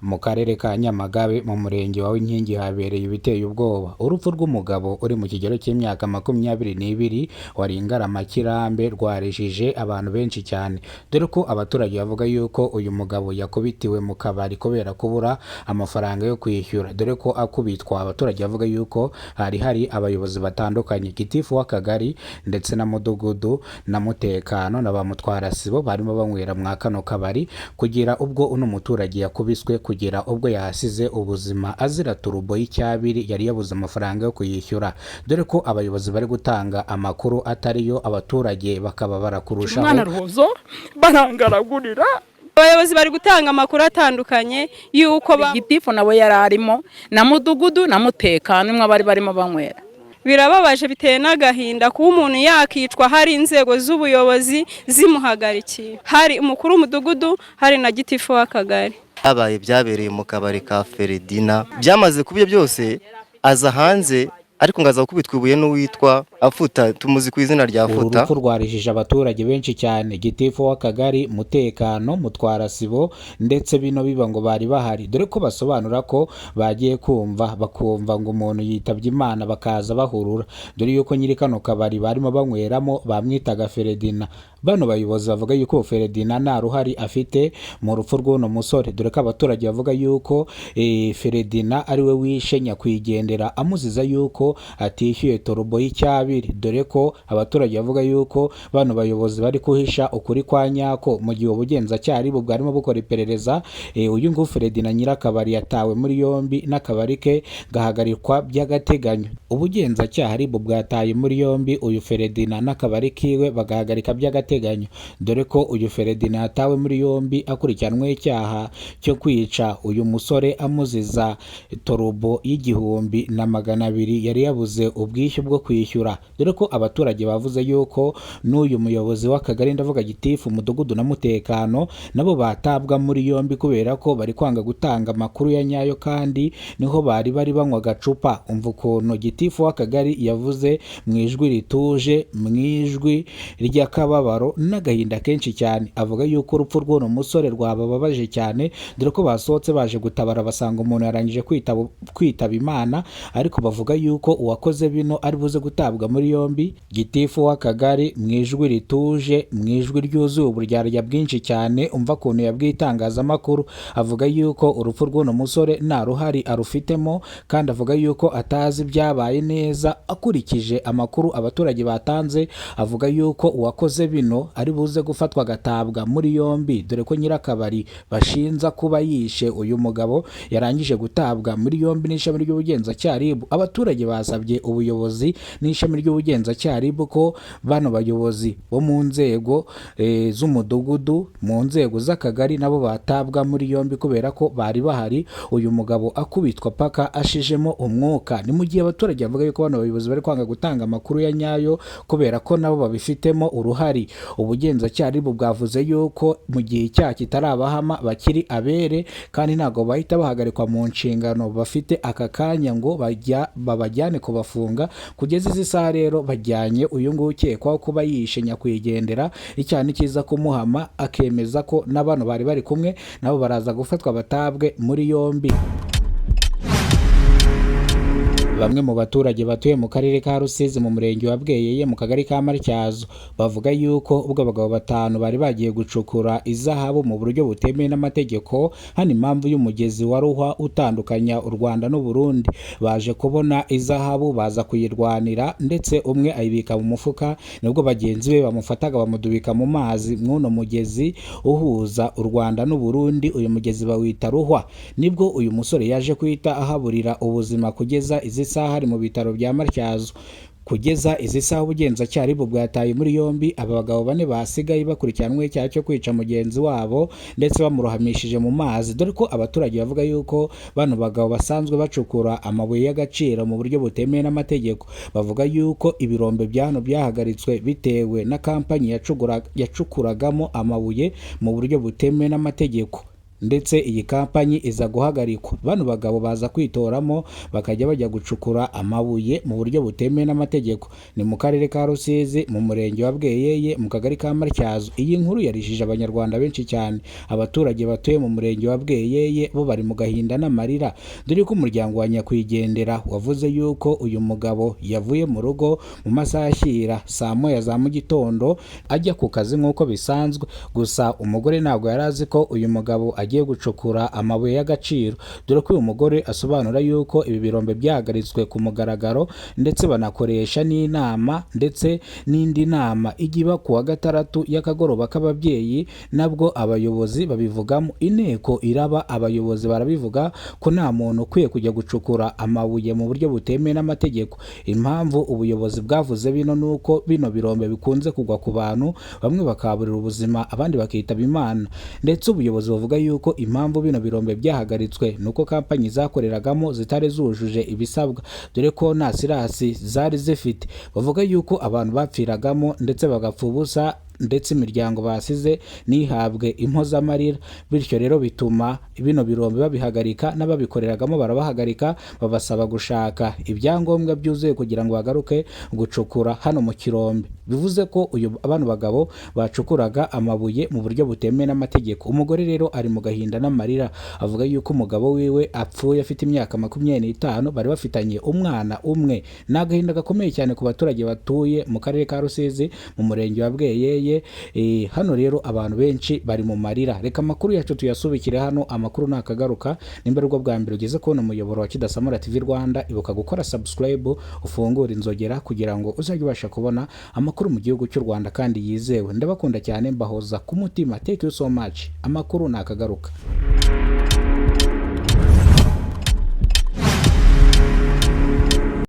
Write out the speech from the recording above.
Mu karere ka Nyamagabe mu murenge wa Winkingi habereye ibiteye ubwoba. Urupfu rw'umugabo uri mu kigero cy'imyaka 22 wari ingaramakirambe rwarijije abantu benshi cyane, dore ko abaturage bavuga yuko uyu mugabo yakubitiwe mu kabari kubera kubura amafaranga yo kwishyura, dore ko akubitwa abaturage bavuga yuko hari hari abayobozi batandukanye, gitifu w'akagari ndetse na mudugudu na mutekano na ba mutwarasibo barimo banywera mwa kano kabari, kugira ubwo uno muturage yakubiswe kugera ubwo yahasize ubuzima azira turubo y'icyabiri yari yabuze amafaranga yo kuyishyura, dore ko abayobozi bari gutanga amakuru atariyo, abaturage bakababara kurushaho. Umwana rubozo barangaragurira. Abayobozi bari gutanga amakuru atandukanye y'uko Gitifu nawe yari arimo na mudugudu na mutekano imwe bari barimo banywera. Birababaje, biteye n'agahinda kuba umuntu yakicwa hari inzego z'ubuyobozi zimuhagarikiye, hari umukuru w'umudugudu, hari na gitifu w'akagari. Habaye byabereye mu kabari ka Feredina. Byamaze kuba ibyo byose aza hanze, ariko ngo aza gukubitwa ibuye n'uwitwa Afuta, tumuzi ku izina rya Uru Futa. rupfu rwarijije abaturage benshi cyane. Gitifu w'akagari, mutekano, mutwarasibo ndetse bino biba ngo bari bahari, dore ko basobanura ko bagiye kumva bakumva ngo umuntu yitabye Imana, bakaza bahurura, dore yuko nyiri kano kabari barimo banyweramo bamwitaga Feredina. Bano bayobozi bavuga yuko Feredina nta ruhari afite mu rupfu rw'uno musore, dore ko abaturage bavuga yuko Feredina ari we wishe nyakwigendera amuziza yuko atishyuye torubo y'icyabiri, dore ko abaturage bavuga yuko bano bayobozi bari kuhisha ukuri kwa nyako mu gihe ubugenzacyaha ari bwarimo bukora iperereza. Uyu nguyu Feredina nyirakabari yatawe muri yombi n'akabari ke gahagarikwa by'agateganyo. Ubugenzacyaha ari bwataye muri yombi uyu Feredina n'akabari kiwe bagahagarika by'agateganyo, dore ko uyu Feredina yatawe muri yombi akurikiranweho icyaha cyo kwica uyu musore amuziza torubo y'1200 yari yabuze ubwishyu bwo kwishyura, dore ko abaturage bavuze yuko n'uyu muyobozi w'akagari, ndavuga gitifu, umudugudu na mutekano, nabo batabwa muri yombi kubera ko bari kwanga gutanga amakuru ya nyayo kandi niho bari bari banywa agacupa. Umva ukuntu gitifu w'akagari yavuze mu ijwi rituje, mu ijwi ry'akababaro n'agahinda kenshi cyane, avuga yuko urupfu rw'uno musore rwabababaje cyane, dore ko basohotse baje gutabara basanga umuntu yarangije kwitaba Imana, ariko bavuga yuko uwakoze bino ari buze gutabwa muri yombi. Gitifu w'akagari mu ijwi rituje, mu ijwi ryuzuye uburyarya bwinshi cyane, umva ukuntu yabwiye itangazamakuru, avuga yuko urupfu rw'uno musore nta ruhari arufitemo, kandi avuga yuko atazi ibyabaye neza akurikije amakuru abaturage batanze. Avuga yuko uwakoze bino ari buze gufatwa agatabwa muri yombi, dore ko nyirakabari bashinza kuba yishe uyu mugabo yarangije gutabwa muri yombi n'ishami ry'ubugenzacyaha RIB. Abaturage basabye ubuyobozi n'ishami ry'ubugenzacyaha RIB ko bano bayobozi bo mu nzego z'umudugudu, mu nzego z'akagari, nabo batabwa muri yombi kubera ko bari bahari uyu mugabo akubitwa paka ashijemo umwuka. Ni mu gihe abaturage bavuga yuko bano bayobozi bari kwanga gutanga amakuru ya nyayo kubera ko nabo babifitemo uruhari. Ubugenzacyaha RIB bwavuze yuko mu gihe icyaha kitarabahama bakiri abere, kandi ntabwo bahita bahagarikwa mu nshingano bafite aka kanya ngo babajyane kubafunga. Kugeza izi saha rero bajyanye uyu nguyu ukekwaho kuba yishe nyakwigendera, icyaha ni cyiza kumuhama akemeza ko na bano bari bari kumwe nabo baraza gufatwa batabwe muri yombi. Bamwe mu baturage batuye mu karere ka Rusizi mu murenge wa Bweyeye mu kagari ka Matyazo bavuga yuko ubwo abagabo batanu bari bagiye gucukura izahabu mu buryo butemewe n'amategeko hano impamvu y'umugezi wa Ruhwa utandukanya u Rwanda n'u Burundi, baje kubona izahabu baza kuyirwanira, ndetse umwe ayibika mu mufuka, nibwo bagenzi be bamufataga bamudubika mu mazi mw'uno mugezi uhuza u Rwanda n'u Burundi, uyu mugezi bawita Ruhwa. Nibwo uyu musore yaje kuhita ahaburira ubuzima, kugeza izi saha ari mu bitaro bya Matyazo. Kugeza izi saha ubugenzacyaha RIB bwataye muri yombi aba bagabo bane basigaye bakurikiranweho icyaha cyo kwica mugenzi wabo ndetse bamurohamishije mu mazi, dore ko abaturage bavuga yuko bano bagabo basanzwe bacukura amabuye y'agaciro mu buryo butemewe n'amategeko. Bavuga yuko ibirombe bya hano byahagaritswe bitewe na kampanyi yacukuragamo amabuye mu buryo butemewe n'amategeko. Ndetse iyi kampanyi iza guhagarikwa, bano bagabo baza kwitoramo bakajya bajya gucukura amabuye mu buryo butemewe n'amategeko. Ni mu karere ka Rusizi, mu murenge wa Bweyeye, mu kagari ka Matyazo. Iyi nkuru yarishije abanyarwanda benshi cyane. Abaturage batuye mu murenge wa Bweyeye bo bari mu gahinda n'amarira, dore ko umuryango wa nyakwigendera wavuze yuko uyu mugabo yavuye mu rugo mu masaha ashyira saa moya za mu gitondo ajya ku kazi nk'uko bisanzwe. Gusa umugore ntabwo yari azi ko uyu mugabo agiye gucukura amabuye y'agaciro, dore ko uyu mugore asobanura yuko ibi birombe byahagaritswe ku mugaragaro, ndetse banakoresha n'inama, ndetse n'indi nama ijya iba ku wa gatandatu y'akagoroba k'ababyeyi, nabwo abayobozi babivugamo. Inteko iraba, abayobozi barabivuga ko nta muntu ukwiye kujya gucukura amabuye mu buryo butemewe n'amategeko. Impamvu ubuyobozi bwavuze bino ni uko bino birombe bikunze kugwa ku bantu, bamwe bakaburira ubuzima, abandi bakitaba Imana. Ndetse ubuyobozi buvuga yuko impamvu bino birombe byahagaritswe ni uko kampanyi zakoreragamo zitari zujuje ibisabwa, dore ko nta sirasi zari zifite. Bavuga yuko abantu bapfiragamo ndetse bagapfa ubusa, ndetse imiryango basize ntihabwe impozamarira. Bityo rero bituma bino birombe babihagarika, n'ababikoreragamo barabahagarika, babasaba gushaka ibyangombwa byuzuye kugira ngo bagaruke gucukura hano mu kirombe. Bivuze ko uyu bano bagabo bacukuraga amabuye mu buryo butemewe n'amategeko. Umugore rero ari mu gahinda n'amarira, avuga yuko umugabo wiwe apfuye afite imyaka 25, bari bafitanye umwana umwe. Ni agahinda gakomeye cyane ku baturage batuye mu karere ka Rusizi, mu murenge wa Bweyeye. Hano rero abantu benshi bari mu marira. Reka amakuru yacu tuyasubikire hano, amakuru nakagaruka. Nimba aribwo bwa mbere ugeze kubona umuyoboro wa Kidasamura TV Rwanda, ibuka gukora subscribe, ufungure inzogera kugira ngo uzajye ubasha kubona amakuru mu gihugu cy'u Rwanda kandi yizewe. Ndabakunda cyane, mbahoza ku mutima. Thank you so much. Amakuru nakagaruka.